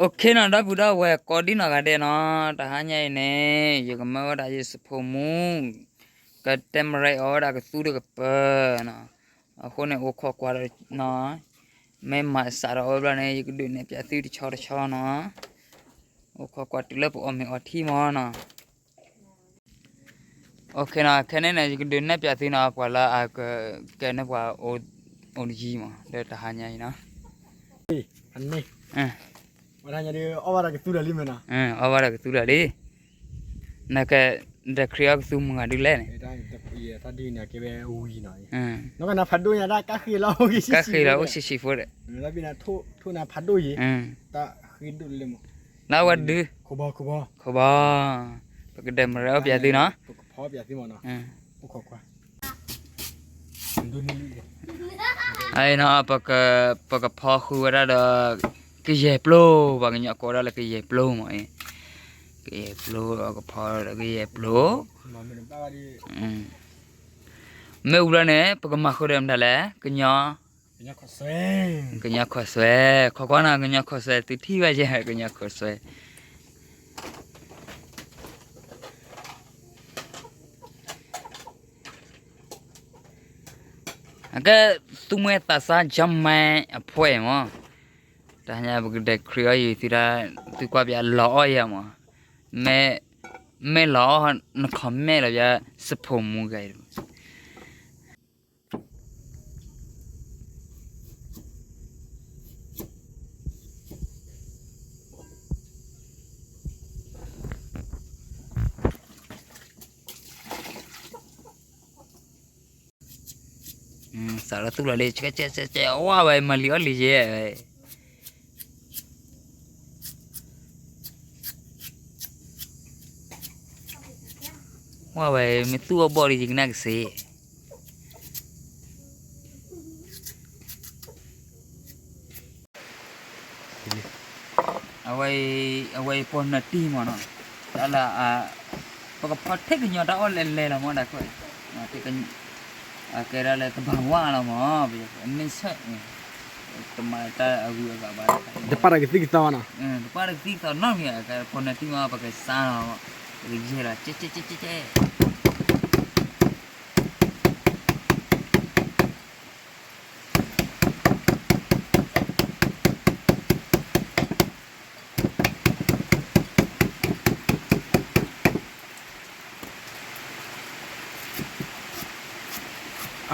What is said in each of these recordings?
အိၣ်ခ့နီၤ ဒီပုၢ်ဒီဝဲၢ်ကိးဒံနီၢ်ဂၤဒဲးနီၤ, တဟါညါအံၤန့ၣ် ယကမၢဝဲဒၣ်ယစဖိမူ ကတဲမရဲအီၤဝဲဒၣ်ကသူတကပၤနီၤ, အဃိန့ၣ် အိၣ်ခိးကွၢ်ဒီးနီၤ, မ့ၢ်မၤစးထီၣ်အီၤဘျီန့ၣ် ယကဒုးနဲၣ်ပၠးသုတဆီတဆီနီၤ, အိၣ်ခိးကွၢ်တုၤလၢပအီၣ်မ့ၤအီထံမၢ်နီၤ. အိၣ်ခ့နီၤ ခဲန့ၣ်န့ၣ် ယကဒုးနဲၣ်ပၠးသုနီၤ ပှၤလၢအကကဲန့ၢ်ပှၤအိၣ်တယံၤမး လၢတဟါညါအံၤနီၤ, အီၣ်ဘၣ်ဒီးကသူလၢာ်လံ, နကဒဲးခရံာ်အီၣ်ကသူမုၢ်ဂၤဒုလဲၣ်န့ၣ်, ကါဃ့လီၤအိၣ်ဆံးဆံးဖိဒီး လၢဝဲဒု ခိဘီ ပကဒဲးမရဲအီၣ်ပၠးသုနီၤ, အနီၤ ပကဖီဃုာ်ဝဲဒၣ်ဒီး ကယဲၢ်ပျိ, ပှၤကညီကိးဒၣ်လၢကယဲၢ်ပျိမး, ကယဲၢ်ပျိ ကဖီဒီးကယဲၢ်ပျိ, မ့ၢ်အူဘျီန့ၣ် ပကမၤဃုာ်ဒီးမတၤလဲၣ်, ကညီခိးဆွဲ, ခိးကွၢ်နီၤ ကညီခိးဆွဲ သုထံၣ်ဘၣ်ယဲၢ် ကညီခိးဆွဲ အကဲ သူမှဲသးစၢ် German အဖှဲၣ်မး, တဟါညါ ပကဒဲးခရံာ်အီၣ်ယံၤသုဒၣ်, သုကွၢ်ပၠးလီၤအီၣ်ယဲမး, မ့ၢ်လီၤအီၣ် န comment လီၤပၠး စဖိမူဂၤအံၤ စးထီၣ်သူၣ်လီၤလံ, ဝဲဝဲ မၤလံာ်အီၣ်လံာ်ယဲၢ်ဝဲ, ဝဲဝဲ မ့ၢ်သူၣ်အီၣ်ဘီၣ်လံ ယကနၣ်ကစ့ အဝဲအံၤ အဝဲအံၤပီၢ်နၢ်တံၢ်မးနီၤ, တၢ်လၢ ပကဖီထဲကညီတၢ်အီၣ်လဲၤလဲၤလီၤမး ဒၣ်ကွဲၢ်, အကဲဒၣ်လၢတဘၣ်ဝါလီၤမး, မ့ၢ်ဆၢ တမၤတၢ်အဂုၤအဂၤဘၣ်, တပာ်တၢ်ကသံၣ်ကသီနီၤ, တပာ်တၢ်ကသံၣ်ကသီနီတမံၤ, ပီၢ်နၢ်တံၢ်မး ပကစါလီၤ, ပကယဲၢ်လီၤ ကဲကဲကဲကဲကဲ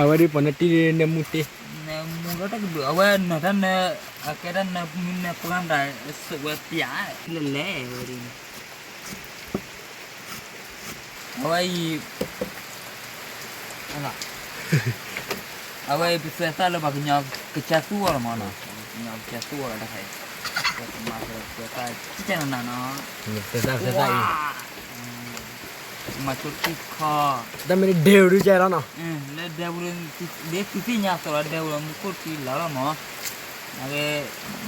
အဝဲဒ်ပီၢ်နၢ်တံၢ်နၢမူတ့, နၢမူလၢတၢ်ကဒုး အဝဲနၢတၢ်နၢ, အကဲတၢ်နၢမူနၢပှၢ်မတၤ စဝဲပၠးလဲၣ်လဲၣ်ဝဲဒ်န့ၣ် အဝဲအံၤ, အဝဲအံၤပသွဲသၣ်လၢပှၤကညီကစၢ်သူၣ်အီၤလီၤမးနီၤ, ပှၤကညီကစၢ်သူၣ်အီၤလီၤတၢ်ခါအံၤ, ပှၤကမၤပသွဲသၣ်ကကနၤနီၤ, ပသွဲသၣ်ပသွဲသၣ်အံၤ, မၤဆိထံခီ, တၢ်မ့ၢ်ဒဲဝဲဒုကဲလီၤနီၤ, လၢဒဲဝဲဒု, ဒ်သုသ့ၣ်ညါအသိးလီၤ ဒဲဝဲဒု မူခိၣ်တံၢ်လီၤလီၤမး, အဝဲ,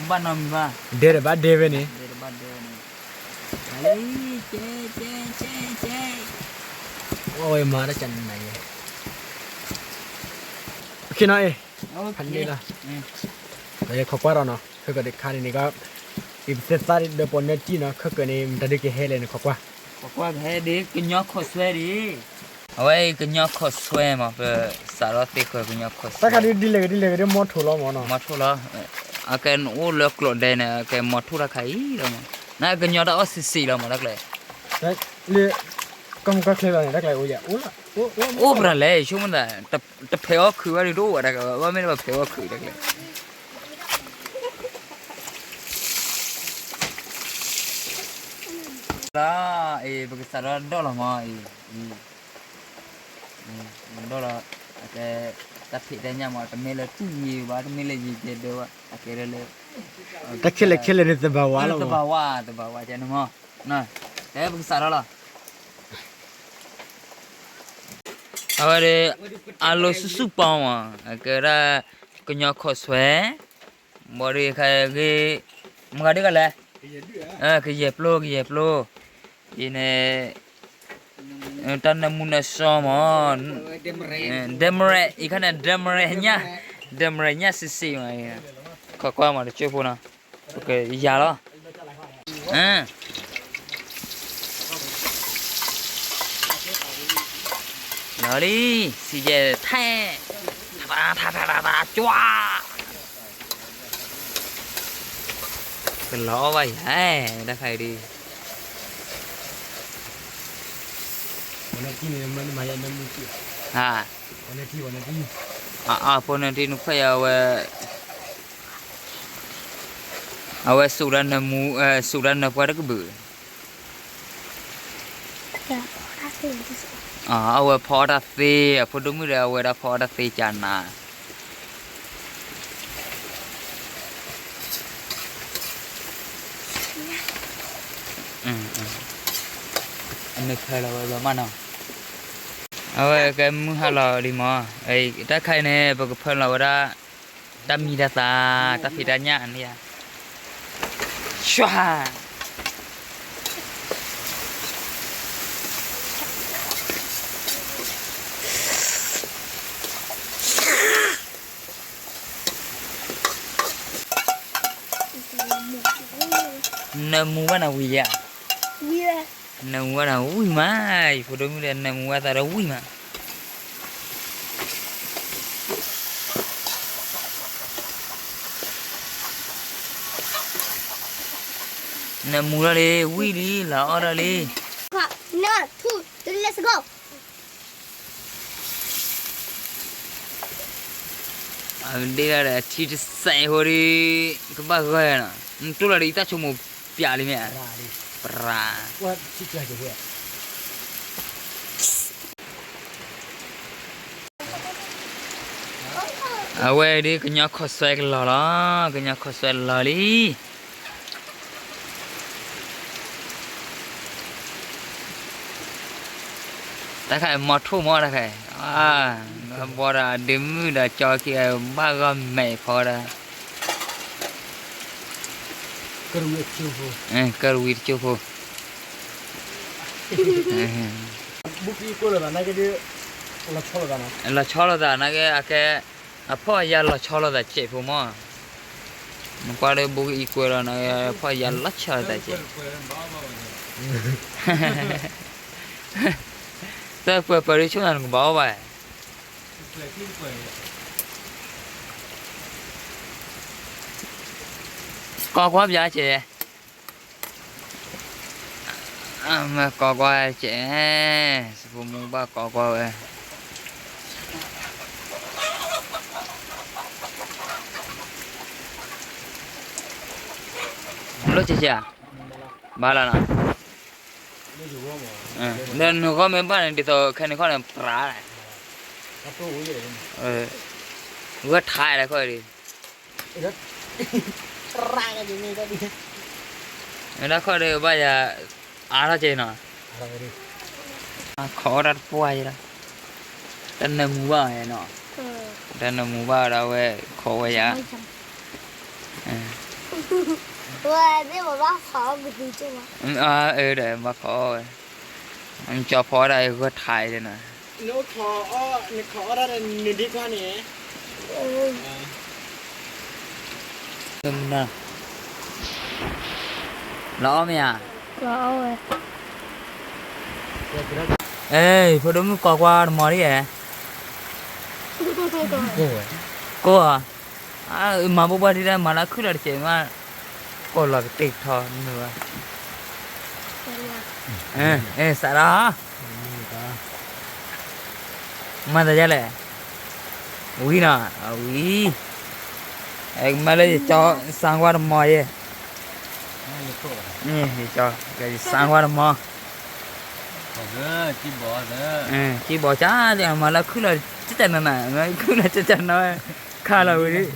ဘၣ်နီတမံၤဘၣ်, ဒဲတဘၣ်ဒဲဝဲန့ၣ်, ဒဲတဘၣ်ဒဲဝဲန့ၣ်, ကဲကဲကဲကဲ, အဝဲမၤတၢ်ကနၤယဲ, ဖဲန့ၣ်လီၤ, ခိးကွၢ်ဒီးနီၤ ခဲကၢးတခါန့ၣ်န့ၣ်ကီး, အံၤပသွဲသၣ်ဒီးပီၢ်နၢ်တံၢ်နီၤ ခဲကၢးန့ၣ် မတၤဒုကဟဲလဲၣ်န့ၣ် ခိးကွၢ်, ခိးကွၢ်ကဟဲဒ် ကညီခိးဆွဲဒ်, အဝဲအံၤကညီခိးဆွဲမး ပစးထီၣ်သ့ဃၢၤကညီခိးဆွဲ, တၢ်ခါဒ်ဒ်လဲၣ်ဂ့ၤဒ်လဲၣ်ဂ့ၤဒ်မီထိၣ်လီၤမးနီၤ, မီထိၣ်လီၤ, အကဲနအိၣ်လၢကျိးဒဲန့ၣ် အကဲမီထိၣ်တၢ်ခါအံၤလီၤမး, နကညီတၢ်အီၣ်စံးစံးလီၤမး တၢ်ကျဲ လၢ ကီၢ်မုၢ်ကီၢ်ချၢလီၤန့ၣ် တၢ်ကျဲအိၣ်ယၤ, အိၣ်, အိၣ်ပတၢ်လဲၣ် ဆိကမိၣ်သး, တဖဲးအီၣ်ခုးဝဲဒၣ်တအိၣ်ဝဲဒၣ်, ဘၣ်မ့ၢ်တဖဲးအီၣ်ခုးတၢ်ကျဲ, လီၤ, အံၤ ပကစးထီၣ်ဒီၣ်လီၤမး, အံၤ, ဒီၣ်လီၤ, အကဲ, တၢ်ဖံးတၢ်ညၣ်မး တမ့ၢ်လၢတူၢ်ယံၤဘၣ် တမ့ၢ်လၢယံၤကဲဒၢဘၣ် အကဲဒၣ်လၢ တၢ်ခဲလၢာ်ခဲလၢာ်န့ၣ် သဘၣ်ဝါလီၤ, သဘၣ်ဝါ, သဘၣ်ဝါကဲန့ၣ်မး, တဲပကစးထီၣ်လီၤ, အဝဲဒၣ် အလိၤစုၣ်စုၣ်ပီမး အကဲဒၣ် ကညီခိးဆွဲ, ဘၣ်ဒုးခါဂ့ၤ, မတၤဒုကလဲၣ်, ကယဲၢ်ပျိ ကယဲၢ်ပျိ, အံၤန့ၣ် တၢ်နၢမူနၢဆှီမး, ဒဲမရဲၣ် အံၤခါန့ၣ် ဒဲမရဲၣ်ညၣ်, ဒဲမရဲၣ်ညၣ်စံးစံးမး, ခိးကွၢ်မး တကၠိၢ်ဖိနီၤ, ယၤလီၤ, လီၤလံ, စံယဲၢ်ထဲ, ထါထါထါထါထါ ကွၢ်, ကလီၤအီၣ်ဘၣ်ယၤ, တၢ်ခါအံၤဒ် ဟါ, အဖိနထံနခွဲးယၤဝဲ, အဝဲစူးဒၣ်နမူ, စူးဒၣ်နပှၢ်တကဘုး, အဝဲဖီအီၣ်တၢ်သ့, အဖိဒိၣ်မုၣ်ဒီး အဝဲဒၣ်ဖီအီၣ်တၢ်သ့ကနၤ အမ့ၢ်ဖၢလီၤဝဲဘျီမးနီၤ, အဝဲကဲမုၢ်ဟါလီၤလံမး, တၢ်ခါအံၤန့ၣ် ပကဖၢလီၤဝဲဒၣ် တၢ်မံတၢ်သၣ်, တၢ်ဖံးတၢ်ညၣ်န့ၣ်ဧါ, ဆှါ နၢမူဘၣ်နၤဝံၤယၤ, နၢမူဘၣ်နၤဝံၤမး, ယဖိဒိၣ်မုၣ်ဒီး နၢမူဘၣ်သးဒီးဝံၤမး, နၢမူထီၣ်လံ, ဝံၤလံ, လီၤအီၣ်ထီၣ်လံ. အဒ့ဒၣ်ဒီး ထံတစဲးဖိဒီး ကဘၣ်ဂီၢ်နီၤ, နတိၢ်လီၤဒီး ယတၢ်ဆိကမိၣ်ပျးလံမ့ၢ်ဧါ, ပရၤ အဝဲဒ်ကညီခီၣ်ဆွဲကလီၤလီၤ, ကညီခီၣ်ဆွဲလီၤလံ. တၢ်ခါအံၤမီထိၣ်မီတၢ်ခါအံၤ, ဘီဒီးဒ့မုၣ်ဒီးကၠီခံဂၤ ဘၣ်ဂီၢ်မဲာ်ဖီဒၣ်, ကရဝံတကၠိဖိ, လီၤဆီလိာ်သးနာ်က့ အကဲ အဖီၣ်အယၤလီၤဆီလိာ်သးစဲးဖိမီၢ်, နကွၢ်လၢဘူးကအံၤကွဲလီၤနီၤ, အဖီၣ်အယၤလီၤဆီလိာ်သးစဲး, တၢ်ပှဲၤပှဲၤဒ်ဆိနၤနကဘၣ်အီၣ်ဘၣ်, ကီကွၢ်ပၠးစဲး မ့ၢ်ကီကွၢ်စဲး, စဖိမူဘၣ်ကီကွၢ်ဝဲ, လိၣ်စဲးစဲး, ဘၣ်လီၤနီၤ, ဒီးနဂီၢ်မ့ၢ်ဘၣ်န့ၣ် ဒ်သိးခဲန့ၣ်ခီန့ၣ် ပြး, ဂၢၢ်ထါလဲၣ်ခီဒီး ဝဲဒၣ်ခီဒီးဘၣ်ယၤ အါထီၣ်က့ၤနီၤ, ခိးအီၣ်တၢ်တပှၢ်ယဲလီၤ, တၢ်နၢမူဘၣ်နီၤ, တၢ်နၢမူဘၣ်ဒီးဝဲခိးဝဲယၤ, အၢ ဒီးဘၣ်ခိးအီၣ်ဝဲ, ကၠီဖီဒၣ်ဂၢၢ်ထါအံၤနီၤ လီၤအီၣ်မ့ၢ်ဧါ, ဖိဒိၣ်မုၣ်ကိးကွၢ်တမီၤဒ်ဧါ, ကိးဧါ, မၤဘိၣ်ဘၣ်ဒ်လဲၣ် မၤလၢခုၣ်လီၤတစဲးမး, ကိးလီၤကတ့ၢ်ကထီၣ်မုၢ်ဘၣ်, စးထီၣ် မၤသးဒ်လဲၣ်, ဝံၤနီၤ, ဝံၤ, မ့ၢ်လၢယကၠီ စၣ်ကွၢ်တမီၤယဲ, ယကၠီ စၣ်ကွၢ်တမီၤ, ကံဘီကၠါ မၤလၢခုၣ်လီၤ ကၠၢ်ကၠၢ်နၤနၤ, ခုၣ်လီၤကၠၢ်ကၠၢ်နၤဝဲ, ခါလီၤဝံၤဒုး,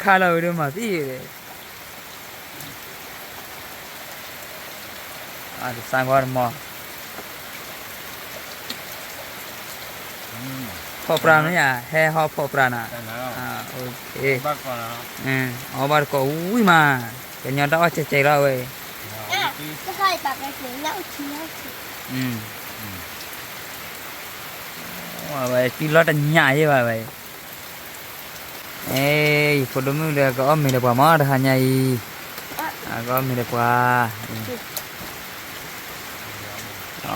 ခါလီၤဝံၤဒုးမၤသံ, စၣ်ကွၢ်တမီၤ ဖီၣ်ပြၢ်မ့ၢ်ဧါ, ဟဲဟီဖီၣ်ပြၢ်နၤ, အီၣ်ဘၣ်တကိးဝံၤမး, ကညီတၢ်အီၣ်ကဲးကဲးလီၤဝဲ, ဝဲတုၤလီၤတညၣ်ယဲဘၣ်ဝဲ, ယဖိဒိၣ်မုၣ်ဒီးကအီၣ်မ့ၤဒီးပှၤမးတဟါညါအံၤ, အဂီၢ်မ့ၢ်တပှၤ, အီၣ်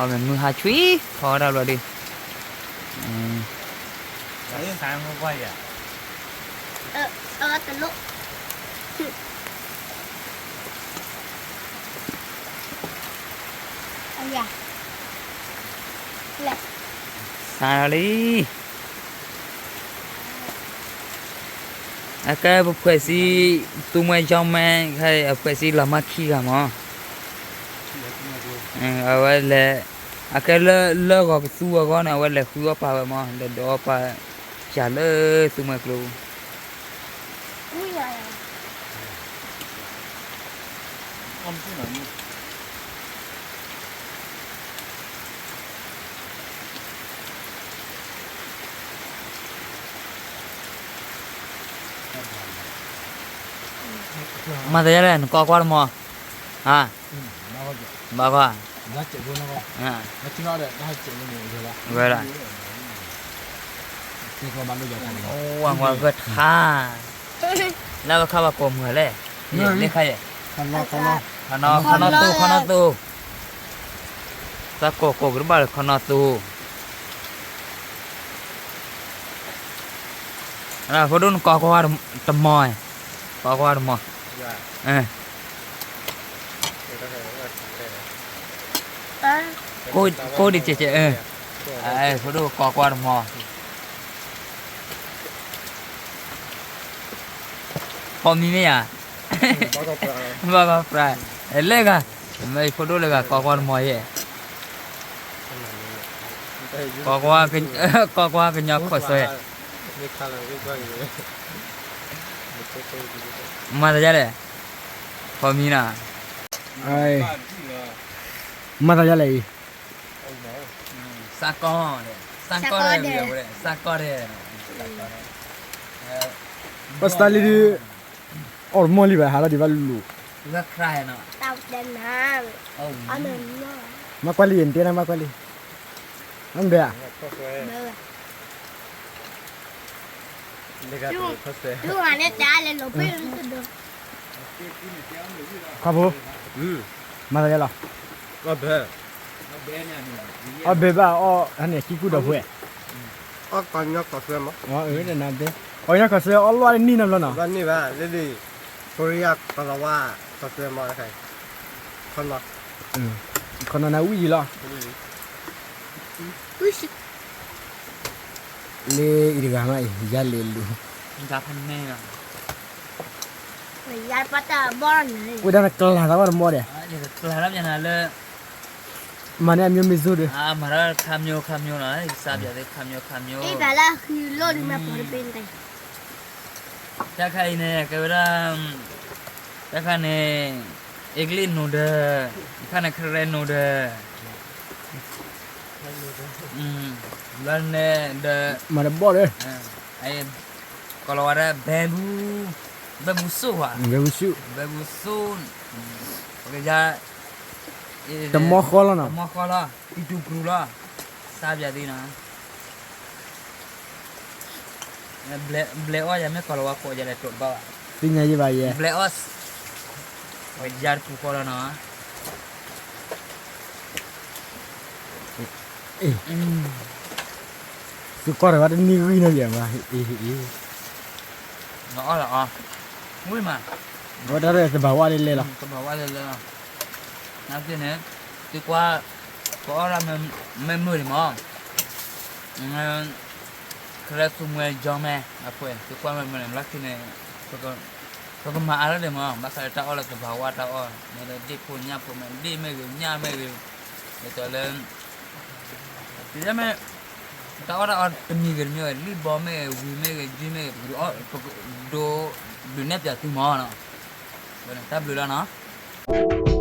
မ့ၢ်မုၢ်ဟါဆွံ, ဖီဝဲဒၣ်ဘျီဒုး, စါလံ. အကဲပဖှဲးစံ, သူမှဲယီမဲ, အဖှဲးစံလီၤမၢ်ခံဂၤမး, အဝဲလဲၤ, အကဲလၢလၢဂီၤကသူအဂီၢ်န့ၣ် အဝဲလဲၤဃုအီၣ်ပာ်ဝဲမး, လဲၤဒိးအီၣ်ပာ်, စၢ်လၢသူမှဲကျိ မၤသးယဲလဲၣ် နကိးကွၢ်တမီၤ, ဟါ, ဘၣ်ကွၢ်, ဝဲဒၣ်, အိၣ်ဝဲကွၢ်ဂၢၢ်ထါ, လၢဝဲခါဘၣ်ကိးမုၢ်လဲၣ်, လၢခါယဲ, ခီနီၢ်သူ, ခီနီၢ်သူ, သးကိးကိးကတဘၣ်လၢခီနီၢ်သူ ဖိဒိၣ်နကိးကွၢ်တမီၤ, ကိးကွၢ်တမီၤ, ကိးဒံးကဲးကဲး, ဖိဒိၣ်ကိးကွၢ်တမီၤ, ကိးမံၤမ့ၢ်ဧါ, ဘၣ်ကီးပြး, လဲၤဂၤ, မ့ၢ်ဖိဒိၣ်လၢဂၤကိးကွၢ်တမီၤယဲ, ကိးကွၢ်ကညီခိးဆွဲ မၤသးယါလဲၣ်, ဖီမံၤနီၤ, မၤသးယါလဲၣ်အံၤ, စးကီၢ်, စးကီၢ်ဒဲး, စးကီၢ်ဒဲး, ပစးလံဒုး, အီၣ်တမီၢ်လံဘၣ် ဟးထီၣ်ဒံးဘၣ်လူၤ, မၤကွၢ်လံ ယတဲနၤ မၤကွၢ်လံ, မ့ၢ်ဧါ, ခီဖိ, မၤသးယါလီၤ, အီၣ်ဘဲဘၣ်အီၣ်န့ၣ် ခံကူဒီးဖှဲး, အီၣ်ကညီခိးဆွဲအီၣ်လီၢ်န့ၣ်နီတဘျီနီၤ, ခီနီၤနဝံၣ်ယံၤလီၤ, လၢအံၤတဂၤမးအံၤ ယါလဲၤလူၤ, ဝဲဒၣ်နကျၢၤသးဘၣ်တမီၢ်ဒီး, မၤန့ၢ်အမျိုးမျိုးစိဒီး, မၤထီၣ်ခါမျိုးခါမျိုးနီၤ, ကစၢ်ပၠးသ့ၣ်ခါမျိုးခါမျိုး, တၢ်ခါအံၤန့ၣ် ကဲဝဲဒၣ်, တၢ်ခါန့ၣ် အ့ကလံး noodle, တၢ်ခါန့ၣ် ခရဲ noodle, လၢန့ၣ်ဒီး, မၤတဘီၣ်လၢ, ကိးလီၤဝဲဒၣ် bamboo, bamboo soup ဧါ, bamboo soup, bamboo soup, ပကယါ, တမီၢ်ဃီလီၤနီၤ, တမီၢ်ဃီလီၤ, တံတူၤကရူၤလီၤ, စၢ်ပၠးသ့ၣ်နီၤ ဘျဲးအီၣ်ယၤမ့ၢ်ကိးလီၤဝဲကိးယၤလဲၣ်တိာ်တဘၣ်ဘၣ်, သ့ၣ်ညါယံၣ်ဘၣ်ယဲ, ဘျဲးအီၣ်, ပယါတပူၤဃီလီၤနီၤ, သုကွၢ်တၢ်ဝဲတနံၤဂံၢ်န့ၣ်ယဲမး, အံၤ, အံၤ, ဝံၤမး, ဝဲတၢ်သဘၣ်ဝါလၢလဲၣ်လီၤ, နာ်က့န့ၣ်, သုကွၢ်, ပအီၣ်ဒၣ်မ့ၢ်မုာ်န့ၣ်မး ခရဲသူမှဲယီမဲ အကွဲး သုကွၢ်မ့ၢ်မုာ်န့ၣ် လီၢ်ခံန့ၣ်, ပကမၤအါလၢဒဲးမး ဘၣ်ဃးလၢတၢ်အီၣ်လၢသဘၣ်ဝါတၢ်အီၣ် မ့ၢ်လၢဒ့ၣ်ဖိညၣ်ဖိမ့ၢ် ဒ့ၣ်မ့ၢ်ဂ့ၤ ညၣ်မ့ၢ်ဂ့ၤ, ဒ်သိးလၢ မ့ၢ်, တၢ်အီၣ်တၢ်အီတမံၤဂ့ၤတမံၤဂ့ၤ လံၣ်ဘီမ့ၢ်ဂ့ၤ ဝံၤမ့ၢ်ဂ့ၤ ယုၢ်မ့ၢ်ဂ့ၤ ပကဒိး, ဒုးနဲၣ်ပၠးသုမးနီၤ, တၢ်ဘျုးလီၤနီၤ.